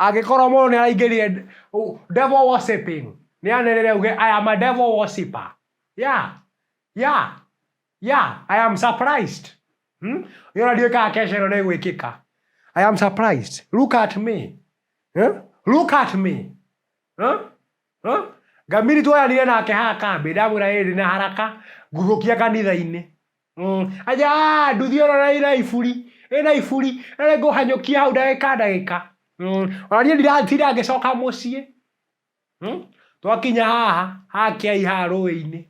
Angĩkorwo mũndũ nĩ araingĩrire devil worshiping, nĩ anĩrĩre uge, "I am a devil worshipper." Yeah, I am surprised. Niĩ ona ndiũĩ kana kesha ĩno nĩ ĩgwĩkĩka. I am surprised. Look at me. Eh? Look at me. Eh? Eh? Ngamiri tuoyanire nake haha kambĩ, ndamwĩra ĩĩ ndĩna haraka nguthũkia kanitha-inĩ. Aja nduthi ĩno na ĩna iburi, ĩna iburi, na nĩ ngũhanyũkia hau ndagĩka ndagĩka. Ona niĩ ndiratinda ngĩcoka mũciĩ. Twakinya haha, haha kĩai haha rũĩ-inĩ.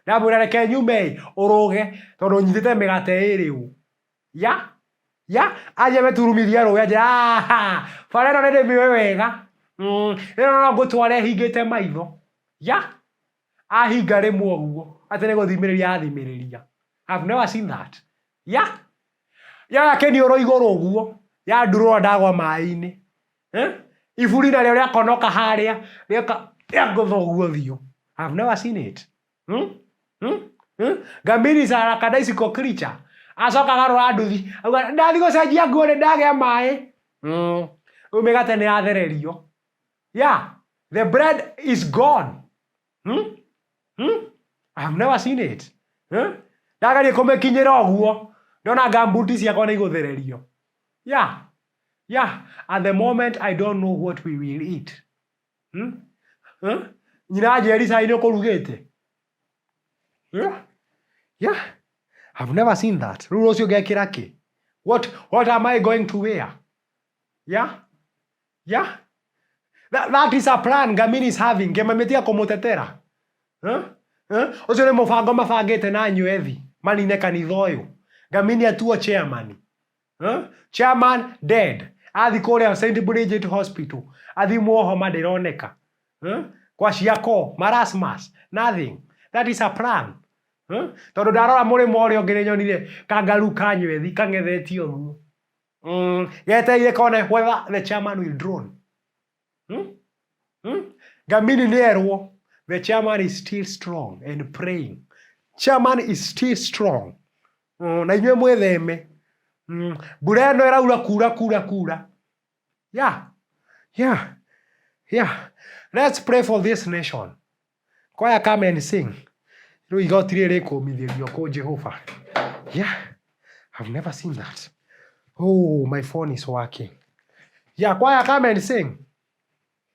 Ndamwĩra reke nyume ĩ, ũrũge tondũ nyitĩte mĩgate ĩrĩ ũũ. Ya ya anjia meturumithia rũĩ anjĩra, "Ah, bara ĩno nĩ ndĩmĩũĩ wega. Ĩno no ngũtware hingĩte maitho." Ya ahinga rĩmwe ũguo atĩ nĩ gũthimĩrĩria athimĩrĩria. I've never seen that. Ya yoya kĩniũrũ igũrũ ũguo yandurũra ndagwa maĩ-inĩ. Eh? Iburi narĩo rĩakonoka harĩa rĩoka rĩangũtha ũguo thiũ. I've never seen it. Hmm? Hmm? Hmm? Ngamiri is a lackadaisical creature. Acoka agarũra nduthi. Auga ndathi gũcenjia nguo nĩ ndagĩa maĩ. Rĩu mĩgate nĩ yathererio. Yeah, the bread is gone. Hmm? Hmm? I have never seen it. Hmm? Ndageria kũmĩkinyĩra ũguo. Ndona ngambuti ciakwa nĩ igũthererio. Yeah. Yeah. At the moment I don't know what we will eat. Hmm? Hmm? Nyina Njeri cai nĩ ũkũrugĩte? Yeah. Yeah. I've never seen that. Rĩu rũciũ ngekĩra kĩ? What am I going to wear? Yeah. Yeah. That is a plan Ngamini is having. Ngĩmamĩtia kũmũtetera. Huh? Huh? Ũcio nĩ mũbango mabangĩte na Nywethi manine kanitha ũyũ. Ngamini atuo chairman. Huh? Chairman dead. Athi kũrĩa St. Bridget Hospital. Athimwo homa ndĩroneka. Huh? Kwa ciako, marasmus, nothing. That is a plan. Huh? Tondũ ndarora mũrĩmo ũrĩa ũngĩ nĩ nyonire kangaru ka Nywethi kang'ethetio ũguo. Getereire kone whether the chairman will drown. Hmm? Hmm? Ngamini nĩ erwo the chairman is still strong and praying. Chairman is still strong. Na inyuĩ mwĩtheme. Mbura ĩno ĩraura kura kura kura. Yeah. Let's pray for this nation. Choir, come and sing. Rĩu igoti rĩrĩ rĩkũmithĩrio kũ Jehova. Yeah, I've never seen that. Oh, my phone is working. Yeah, choir, come and sing.